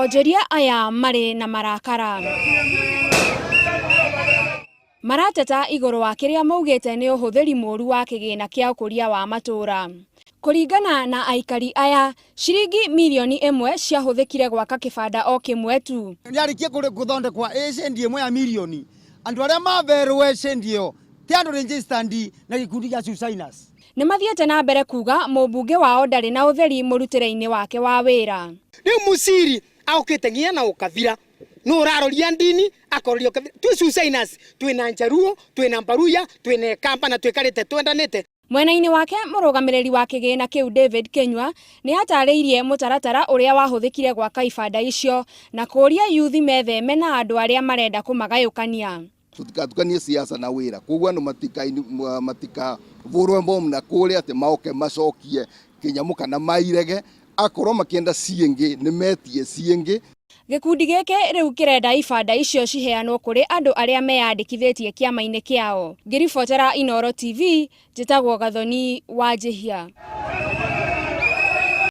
Onjoria aya marĩ na marakara. Marateta igũrũ wa kĩrĩa maugĩte nĩ ũhũthĩri mũru wa kĩgĩna kĩa ũkũria wa matũra. Kũringana na aikari aya, ciringi mirioni ĩmwe ciahũthĩkire gwaka kĩbanda o kĩmwe tu. Yarĩkia gũthondekwa ĩ cendi ĩmwe ya mirioni, andũ arĩa maberwo cendi ĩyo ti andũ registered na gĩkundi gĩa Susainers. Nĩ mathiĩte na mbere kuga mũmbunge wao ndarĩ na ũtheri mũrutĩre-inĩ wake wa wĩra. Rĩu Mũciri aũkĩte nginya na ũkabira nũ ũraroria ndini akororia ũkabira. Twĩ Susainers, twĩna Njaruo, twĩna Mbaruya, twĩna Ekamba na twĩkarĩte twendanĩte. Mwena-inĩ wake mũrũgamĩrĩri wa kĩgĩna kĩu David Kinyua nĩ atarĩirie mũtaratara ũrĩa wahũthĩkire gwaka ibanda icio na kũũria yuthi metheme na andũ arĩa marenda kũmagayũkania. Tutikatukanie siasa na wira, koguo andu matikavurwe bomu na kuria ati maoke macokie kinyamu kana mairege, akorwo makienda ciingi ni metie ciingi. Gĩkundi gĩkĩ rĩu kĩrenda ibanda icio ciheanwo kũrĩ andũ arĩa meyandĩkithĩtie kĩama-inĩ kĩao. Ngĩribotera Inooro TV, njĩtagwo Gathoni Wanjihia.